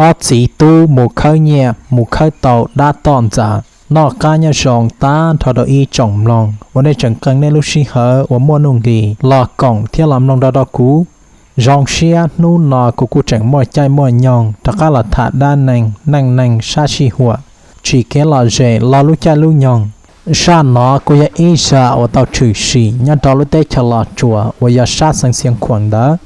Ob txiv tub mus khawb nyiaj mus khawb tau dab toj ntxas. Noj qab nyob zoo tag nrho rau ib tsoom mloog uas nej tseem qee nej lub sij hawm uas muaj nuj nqis los koom thiab los mloog rau rau kuv. Zoo siab hnub no kuv kuj tseem muaj caij muaj nyoog rov qab los tham dab neeg neej neeg sab sij huam, tsis kev lom zem los lub caij lub nyoog. Zaj no kuj yog ib zaj uas tau tshwm sim nyob rau lub teb chaws Los Tsuas uas yog sab xeev Xiav Khuam ntawd.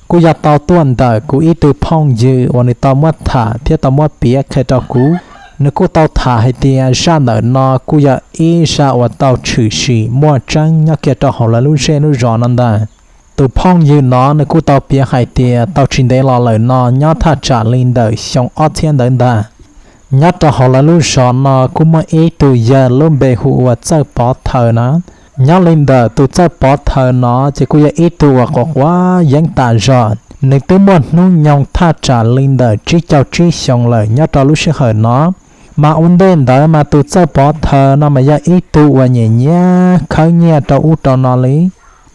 Kuj yog tau tuaj ntawm kuv ib tug phooj ywg uas nws tau muab tham thiab tau muab piav qhia rau kuv. Nws kuj tau tham hais tias zaj ntawm no kuj yog ib zaj uas tau tshwm sim muaj tseeb nyob kiag rau hauv lawv lub zej lub zos no ntag. Tus phooj ywg no nws kuj tau piav hais tias tau tsis ntev los lawm no nyob thaj tsam li ntawm xyoo ob txhiab ntawd ntag, nyob rau hauv lawv lub zos no kuj muaj ib tug yawg lub npe hu ua Txawj Pov Thawm na. Nyob li ntawm tus Txawj Pov Thawm no ces kuj yog ib tug uas quav quav yeeb tas zog. Nws twb muaj hnub nyoog thaj tsam li ntawm tsib caug tsib xyoos lawm nyob rau lub sij hawm no. Mas ua ntej ntawd mas tus Txawj Pov Thawm no mas yog ib tug uas nyiam nyiam khawb nyiaj rau ub rau no li.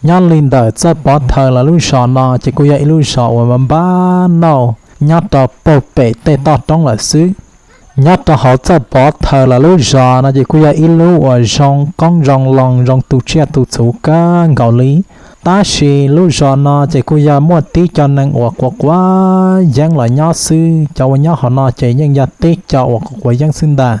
Nyob li ntawm Txawj Pov Thawm lawv lub zos no ces kuj yog ib lub zos uas npab nauj nyob rau puag pem tej toj roob lawm xwb. Nyob rau hauv Txawj Pov Thawm lawv lub zos no ces kuj yog ib lub uas zoo qoob zoo loo zoo tu tsiaj tu txhuv kawg nkaus li. Tab sis lub zos no ces kuj yog muaj tib co neeg uas quav quav yeeb los nyob xwb. Cov uas nyob hauv no ces yeej yog tib co uas quav quav yeeb xwb ntag.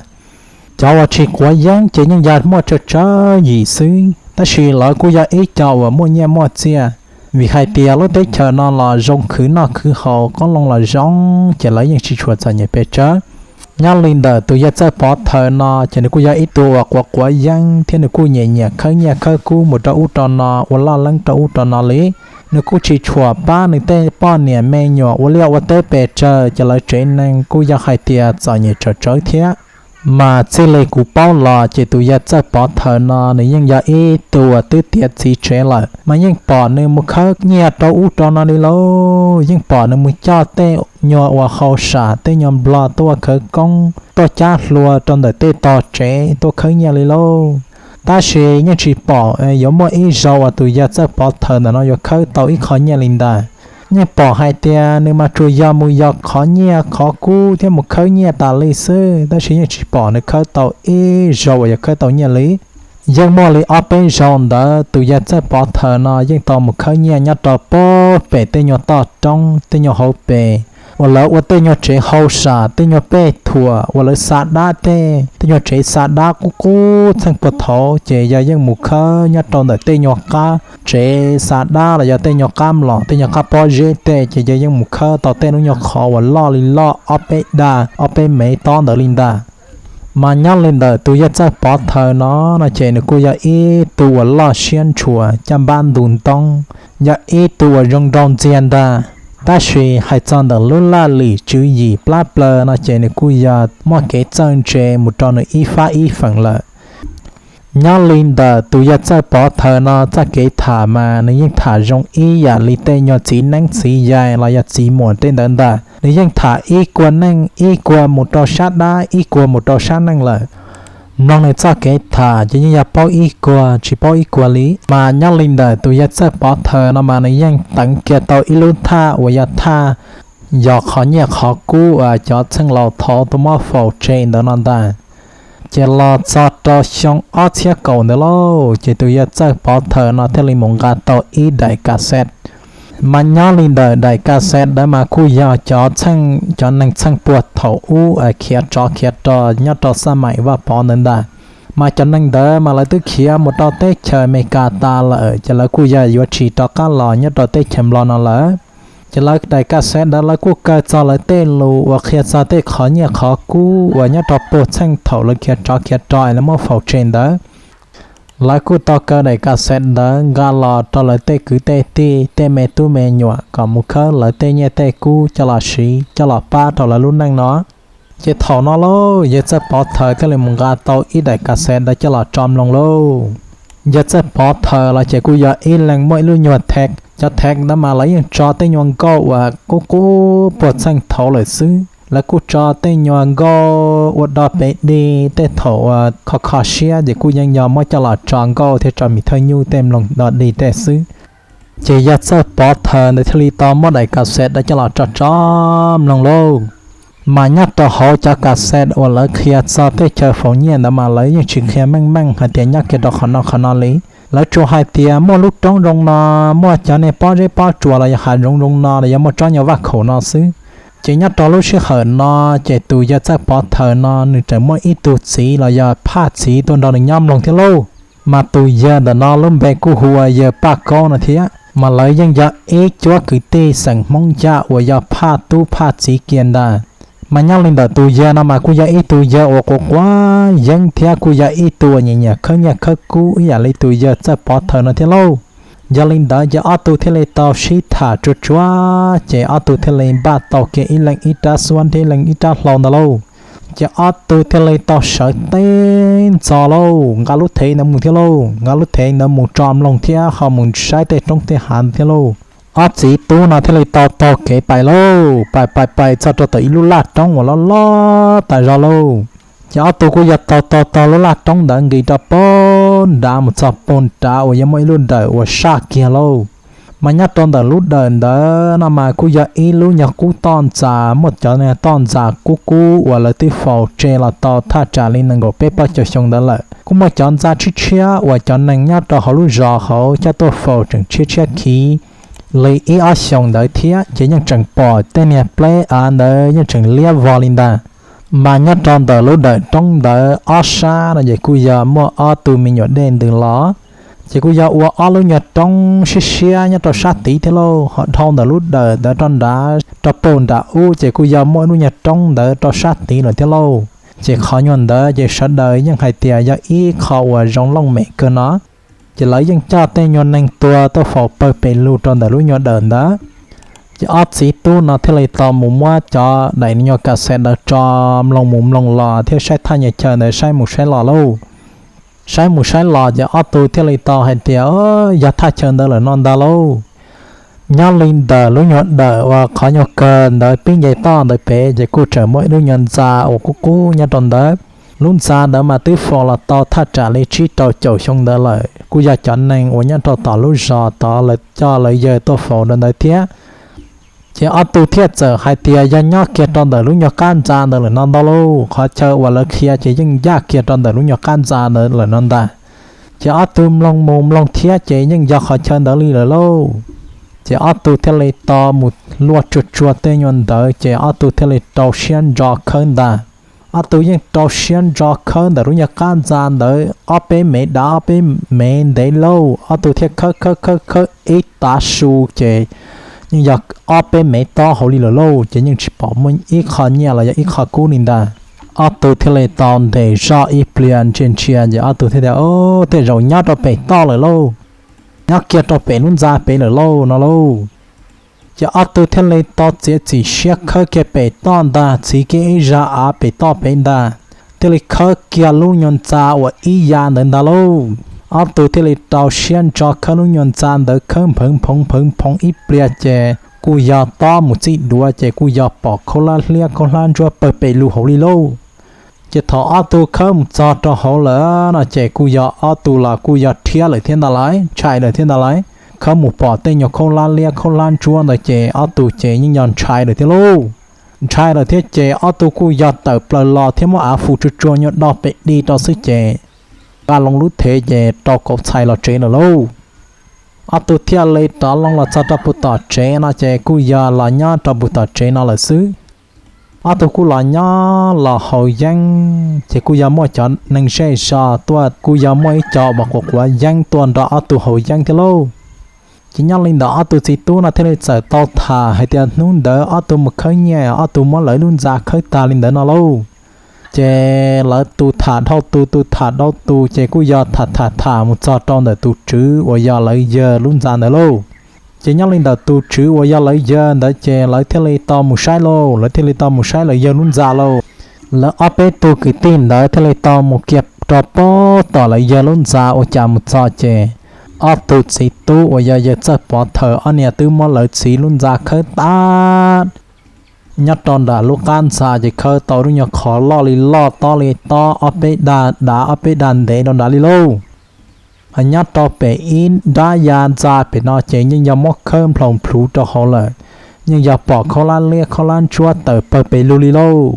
Cov uas tsis quav yeeb ces yeej yog muaj tsawg tsawg yim xwb, tab sis lawv kuj yog ib co uas muaj nyiaj muaj txiaj, vim hais tias lub teb chaws no los zoo khwv noj khwv haus qoob loo los zoo, ces lawv yeej tsis tshua txom nyem pes tsawg. Nyob li ntawm tus yawg Txawj Pov Thawm no ces nws kuj yog ib tug uas quav quav yeeb thiab nws kuj nyiam nyiam khawb nyiaj khawb kub mus rau ub rau no ua loj leeb rau ub rau no li. Nws kuj tsis tshua pab nws tej poj niam me nyuam ua liaj ua teb pes tsawg, ces lawv tsev neeg kuj yog hais tias txom nyem tsawv tsawv thiab. Mas txij li kuv paub los ces tus yawg Txawj Pov Thawm no nws yeej yog ib tug uas twb tiav txiv tsev lawm, mas yeej pom nws mus khawb nyiaj rau ub rau no li lauj. Yeej pom nws mus coj tej nyuag uas hauj sam tej nyuag nplog tuaj khawv koob tuaj cab hlua rau ntawm tej tog tsev tuaj khawb nyiaj li lauj. Tab sis yeej tsis pom yuav muaj ib zaug uas tus yawg Txawj Pov Thawm ntawm no yuav khawb tau ib qho nyiaj li ntag. Yeej pom hais tias nws mas tsuas yog mus yos qhov nyiaj qhov kub thiab mus khawb nyiaj tas li xwb, tab sis yeej tsis pom nws khawb tau ib zaug uas yog khawb tau nyiaj li. Yeej muaj li ob peb zaug ntawd tus yawg Txawj Pov Thawm no yeej tau mus khawb nyiaj nyob rau puag pem tej nyuag toj roob tej nyuag hauv pes uas lawv ua tej nyuag tsev hauj sam tej nyuag pej thuam uas lawv xa dab tej, tej nyuag tsev xa dab qub qub txheej puag thaud, ces yawg yeej mus khawb nyob rau ntawm tej nyuag qab tsev xa dab los yog tej nyuag qab mlom tej nyuag qab pob zeb tej, ces yawg yeej mus khawb tau tej lub nyuag qhov uas loj li loj ob peb daj ob peb mev tob ntawd li ntag. Mas nyob li ntawm tus yawg Txawj Pov Thawm no, no ces nws kuj yog ib tug uas loj siab ntshua caj npab ntu ntoob, yog ib tug uas zoo nraug ntxiag ntag. Tab sis hais txog ntawm lub laj lim tswv yim plab plaws no ces nws kuj yog muaj kev txawj ntse mus rau nws ib fab ib feem lawm. Nyob li ntawm tus yawg Txawj Pov Thawm no txoj kev tham mas nws yeej tham zoo ib yam li tej nyuag txiv neeb txiv yaig los yog txiv muam tej ntawd ntag. Nws yeej tham ib kua neej ib kua mus rau sab dab ib kua mus rau sab neej lawm. Mloog nws txoj kev tham ces yeej yog paub ib kua tsis paub ib kua li. Mas nyob li ntawm tus yawg Txawj Pov Thawm no mas nws yeej teev kiag tau ib lub thaj uas yog thaj yos qhov nyiaj qhov kub uas cov txheej laus thaud tuaj muab faus tseg ntawd no ntag. Ces los txog rau xyoo ob txhiab kaum ntawd lauj, ces tus yawg Txawj Pov Thawm no thiaj li mus nqa tau ib daim kas xev. Mas nyob li ntawm daim kas xev ntawd mas kuj yog cov txheej, cov neeg txheej puag thaum ub khiav tsov khiav rog nyob rau xab maim Vaj Pov ntawd ntag. Mas cov neeg ntawd mas lawv twb khiav mus rau teb chaws Amelikas tas lawm, ces lawv kuj yog yuav tsis rov qab los nyob rau teb chaws Nplog no lawm. Ces lawv daim kas xev ntawd lawv kuj kaw txog lawv tej lus uas qhia txog tej qhov nyiaj qhov kub uas nyob rau puag txheej thaum lawv khiav tsov khiav rog es lawv muab faus tseg ntawd. Lawv kuj tau kaw daim kas xev ntawd nqa los rau lawv tej kwv tej tij tej me tub me nyuam kom mus khawb lawv tej nyiaj tej kub coj los siv coj los pab rau lawv lub neej no. Ces thaum no lauj, yawg Txawj Pov Thawm thiaj li mus nqa tau ib daim kas xev ntawd coj los tso mloog lauj. Yawg Txawj Pov Thawm los ces kuj yog ib leeg muaj ib lub nyuag theb, cov theb ntawd mas lawv yeej tso tej nyuag nkauj uas qub qub puag txheej thaud lawm xwb. Lawv kuj tso tej nyuag nkauj ua do pes dig tej thaum uas kho kho siab ces kuj yeej yog muab coj los tso nkauj thiab tso mis thawj nyuj tej mloog do dig tej xwb. Ces yawg Txawj Pov Thawm ntawd thiaj li tau muab daim kas xes ntawd coj los tso tso mloog lauj. Mas nyob rau hauv cov kas xes uas lawv qhia txog tej chaw faus nyiaj ntawd mas lawv yeej tsis qhia meej meej hais tias nyob kiag rau qhov no qhov no li. Lawv tsuas hais tias muaj lub roob zoo no, muaj cov niag pob zeb pob tsuas los yog hav zoov zoo no los yog muaj tsob nyuag vaj khaum no xwb. Ces nyob rau lub sij hawm no, ces tus yawg Txawj Pov Thawm no nws tseem muaj ib tug txiv los yog phaj txiv tuaj nrog nws nyob mloog thiab lauj. Mas tus yawg ntawm no lub npe kuj hu ua yawg Paj Kaub no thiab, mas lawv yeej yog ib cuab kwv tij xeem Hmoob Yaj uas yog phaj tub phaj txiv kiag ntag. Mas nyob li ntawm tus yawg no mas kuj yog ib tug yawg uas quav quav yeeb thiab kuj yog ib tug uas nyiam nyiam khawb nyiaj khawb kub ib yam li tus yawg Txawj Pov Thawm no thiab lauj. Yog li ntawd ces ob tug thiaj li tau sib tham tsuag tsuag, ces ob tug thiaj li npaj tau kiag ib leeg ib rab xuab nrib leeg ib rab hlau ntawd lauj. Ces ob tug thiaj li tau sawv teb ntxov lauj, nqa lub thev ntawd mus thiab lauj, nqa lub thev ntawd mus tso mloog thiab ho mus saib tej roob tej hav ntawd thiab lauj. Ob txiv tub no thiaj li tau taug kev pais lauj, pais pais pais txog rau tom ib lub laj roob uas loj loj tas zog lauj. Ces ob tug kuj yog taug taug taug lub laj roob ntawd nqis rau puag nrad mus txog puag nrad uas yog muaj ib lub dawm uas saj kiag lauj. Mas nyob rau ntawm lub dawm ntawd no mas kuj yog ib lub nyuag qub toj ntxas, muaj cov toj ntxas kub kub uas lawv twb faus tseg los tau thaj tsam li nees nkaum peb plaub caug xyoo ntawd lawm. Kuj muaj cov ntxa tshiab tshiab uas cov neeg nyob rau hauv lub zos hauv coj tuaj faus tseem tshiab tshiab khiv li ib ob xyoos ntawd thiab, ces yeej tseem pom tej niag pleb av ntawd yeej tseem liab vog li ntag. Mas nyob rau ntawm lub dawm roob ntawd ob sab no ces kuj yog muaj ob tug me nyuam dej ntws los, ces kuj yog ua ob lub nyuag roob siab siab nyob rau sab tid thiab lauj. Ho dhau ntawm lub dawm ntawd rau nrad rau puag nram ub ces kuj yog muaj ib lub nyuag roob ntawd rau sab tid lawm thiab lauj. Ces qhov nyuag ntawd ces sawv daws yeej hais tias yog ib qho uas zoo looj mem kawg no. Ces lawv yeej coj tej nyuag neeg tuag tuaj faus pawg pes lug rau ntawm lub nyuag dawm ntawd. Ces ob txiv tub no thiaj li tau mus muab cov daim nyuag kas xes ntawd tso mloog mus mloog los thiab saib thaj nyuag chaw ntawd saib mus saib los lauj. Saib mus saib los ces ob tug thiaj li tau hais tias, Yog thaj chaw ntawd lawm no ntag lauj. Nyob li ntawm lub nyuag dawm uas qhov nyuag kawg ntawd pib nce toj ntawd pem ces kuj tseem muaj ib lub nyuag ntxa uas qub qub nyob rau ntawd. Lub ntxa ntawd mas twb faus los tau thaj tsam li tsib rau caum xyoo ntawd lawm, kuj yog cov neeg uas nyob rau tom lub zos tod lawv coj lawv yawg tuaj faus rau ntawd thiab. Ces ob tug thiaj txawm hais tias yog nyob kiag rau ntawm lub nyuag qab ntxa ntawd lawm no ntag lauj, qhov chaw uas lawv qhia ces yeej ncaj kiag rau ntawm lub nyuag qab ntxa ntawd lawm no ntag. Ces ob tug mloog mus mloog thiab ces yeej yog qhov chaw ntawd li lawm lauj. Ces ob tug thiaj li tau mus luaj tsuag tsuag tej nyuag ntawd ces ob tug thiaj li rau siab ntso khawb ntag. Ob tug yeej rau siab ntso khawb ntawm lub nyuag qab ntxa ntawd ob peb mev dav ob peb mev ntev lauj, ob tug thiaj khawb khawb khawb khawb ib tav su ces yeej yog ob peb mev tob hauv li lawm lauj, ces yeej tsis pom muaj ib qho nyiaj los yog ib qho kub li ntag. Ob tug thiaj li tau ntes zoj ib pliag ntsia ntsia ces ob tug thiaj tias, Tej zaum nyob rau pem toj lawm lauj, nyob kiag rau pem lub ntxa pem lawm lauj no lauj. Ces ob tug thiaj li tau txiav txim siab khawb kiag pem toj ntag, txhiv kiag ib zaj av pem toj pem ntag, thiaj li khawb kiag lub nyuag ntxa uas ib ya ntawd ntag lauj. Ob tug thiaj li rau siab ntso khawb lub nyuag ntxa ntawd khawb nphawv nphoov nphawv nphoov ib pliag ces kuj yog tob mus txij duav ces kuj yog pom khaub hlab liab khaub hlab ntsuab pawg pes lug hauv li lauj. Ces thaum ob tug khawb mus txog rau hauv lawm no ces kuj yog ob tug los kuj yog rhiab lawm thiab ntag lauj, ntshai lawm thiab ntag lauj. Khawb mus pom tej nyuag khaub hlab liab khaub hlab ntsuab ntawd ces ob tug ces yeej yog ntshai lawm thiab lauj. Ntshai lawm thiab ces ob tug kuj yog tawm plaws los thiab muab av fus tsuag tsuag nyuag do pem di rau xwb ces nqa loo lub thev ces rau kauv txhais los tsev lawm lauj. Ob tug thiaj li rov loo los txog rau puag tom tsev no ces kuj yog los nyob rau puag tom tsev no lawm xwb. Ob tug kuj los nyob los haus yeeb ces kuj yog muaj cov neeg zej zos tuaj, kuj yog muaj ib co uas quav quav yeeb tuaj nrog ob tug haus yeeb thiab lauj. Ces nyob li ntawd ob tug txiv tub no thiaj li txawm tau tham hais tias hnub ntawd ob tug mus khawb nyiaj ob tug muab lawv lub ntxa khawb tag li ntawd no lauj. Ces lawv tus tham dhau tus, tus tham dhau tus ces kuj yog tham tham tham mus txog rau ntawm tus tswv uas yog lawv yawg lub ntxa ntawd lauj. Ces nyob li ntawm tus tswv uas yog lawv yawg ntawd ces lawv thiaj li tau mus saib lauj, lawv thiaj li tau mus saib lawv yawg lub ntxa lauj. Lawv ob peb tug kwv tij ntawd thiaj li tau mus kiag rau puag tom lawv yawg lub ntxa ua cas mus txog ces ob tug txiv tub uas yog yawg Txawj Pov Thawm ob niag twb muab lawv txiv lub ntxa khawb tag. Nyob rau nram lub qab ntxa ces khawb tau lub nyuag qhov loj li loj tob li tob ob peb dag dav ob peb dag ntev rau nrad li lauj. Nyob rau pem ib nrab ya ntxa pem no ces yeej yog muab khawb nplhaus nplhuv rau hauv lawm, yeej yog pom khaub hlab liab khaub hlab ntsuab tawm pawg pes lug li lauj.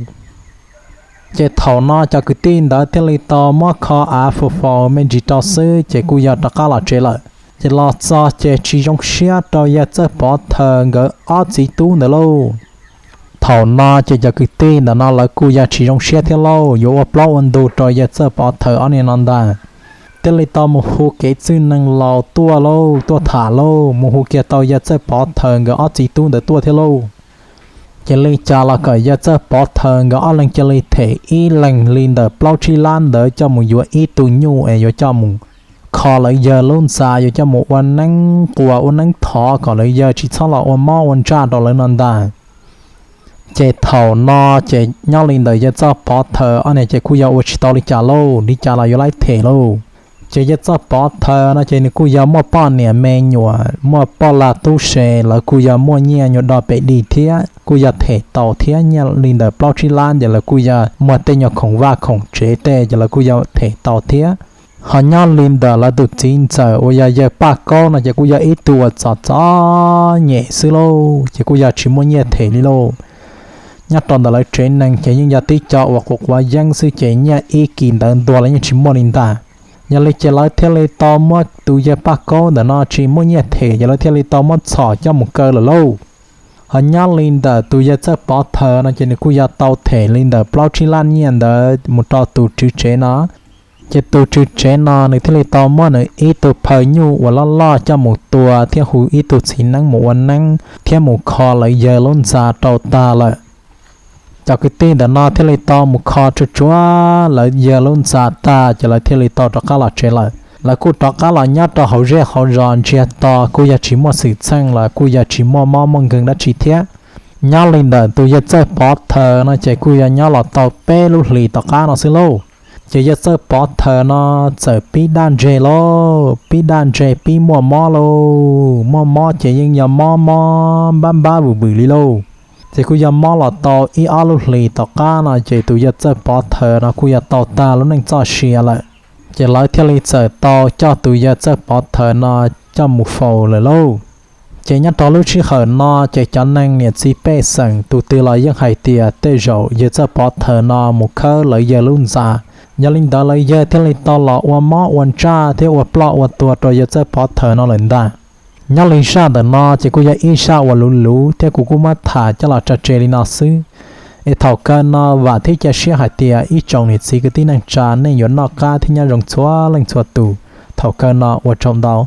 Ces thaum no cov kwv tij ntawd thiaj li tau muab kho av faus faus me ntsis rau xwb ces kuj yog rov qab los tsev lawm. Ces los txog ces tsis zoo siab rau yawg Txawj Pov Thawm nkawd ob txiv tub ntawd lauj. Thaum no ces cov kwv tij ntawm no lawv kuj yog tsis zoo siab thiab lauj, yuav ua plaub ua ntug rau yawg Txawj Pov Thawm ob niag no ntag. Thiaj li tau mus hu kev txwj neeg laus tuaj lauj, tuaj tham lauj, mus hu kiag tau yawg Txawj Pov Thawm nkawd ob txiv tub ntawd tuaj thiab lauj. Ces li cas los kom yawg Txawj Pov Thawm nkawd ob leeg cia li them ib leeg li ntawm plaub tsib lab ntawd coj mus yuav ib tug nyuj es yuav coj mus kho lawv yawg lub ntxa, yuav coj mus ua neeb quas ua neeb thov kom lawv yawg tsis txhob los ua mob ua ntsaj rau lawv no ntag. Ces thaum no ces nyob li ntawm yawg Txawj Pov Thawm ob niag ces kuj yog ua tsis tau li cas lauj, li cas los yuav laib them lauj. Ces yawg Txawj Pov Thawm no ces nws kuj yog muaj poj niam me nyuam, muaj poj lag tub se, lawv kuj yog muaj nyiaj nyuag do pem dig thiab, kuj yog them tau thiab. Nyiaj li ntawm plaub tsib lab ces lawv kuj yog muaj tej nyuag khoom vaj khoom tsev tej ces lawv kuj yog them tau thiab. Ho nyob li ntawm lawv tus txiv ntxawm uas yog yawg Paj Kaub no ces kuj yog ib tug uas txom txom nyem xwb lauj, ces kuj yog tsis muaj nyiaj them li lauj. Nyob rau ntawm lawv tsev neeg ces yeej yog tib co uas quav quav yeeb xwb ces nyiaj ib kis ntawd ntuag los yeej tsis muaj li ntag. Yog li ces lawv thiaj li tau muab tus yawg Paj Kaub ntawm no tsis muaj nyiaj them ces lawv thiaj li tau muab txhom coj mus kaw lawm lauj. Ho nyob li ntawm tus yawg Txawj Pov Thawm no ces nws kuj yog tau them li ntawm plaub tsib lab nyiaj ntawd mus rau tus tswv tsev no. Ces tus tswv tsev no nws thiaj li tau muab nws ib tug phaw nyuj uas loj loj coj mus tua thiab hu ib tug txiv neeb mus ua neeb thiab mus kho lawv yawg lub ntxa rau tag lawm. Cov kwv tij ntawm no thiaj li tau mus kho tsuag tsuag lawv yawg lub ntxa tag ces lawv thiaj li tau rov qab los tsev lawm. Lawv kuj rov qab los nyob rau hauv zej hauv zos ntsiag to, kuj yog tsis muaj xwm txheej los kuj yog tsis muaj mob muaj nkeeg dab tsi thiab. Nyob li ntawm tus yawg Txawj Pov Thawm no ces kuj yog nyob los tau peb lub hlis tom qab no xwb lauj. Ces yawg Txawj Pov Thawm no txawm pib daj ntseg lauj, pib daj ntseg pib muaj mob lauj, muaj mob ces yeej yog mob mob npab npab vwm vwm li lauj. Ces kuj yog mob los tau ib ob lub hlis tom qab no ces tus yawg Txawj Pov Thawm no kuj yog tau tag lub neej txoj sia lawm. Ces lawv thiaj li txawm tau coj tus yawg Txawj Pov Thawm no coj mus faus lawm lauj. Ces nyob rau lub sij hawm no ces cov neeg niam txiv pej xeem tus twg los yeej hais tias tej zaum yawg Txawj Pov Thawm no mus khawb lawv yawg lub ntxa. Yog li ntawd lawv yawg thiaj li tau los ua mob ua ntsaj thiab ua ploj ua tuag rau yawg Txawj Pov Thawm no lawm ntag. Nyob li zaj ntawm no ces kuj yog ib zaj uas luv luv thiab kuv kuj muab tham coj los tso tseg li no xwb. Es thaum kawg no vam thiab cia siab hais tias ib tsoom niam txiv kwv tij neej tsa nej yuav noj qab thiab nyob zoo txhua leej txhua tus. Thaum kawg no ua tsaug ntau.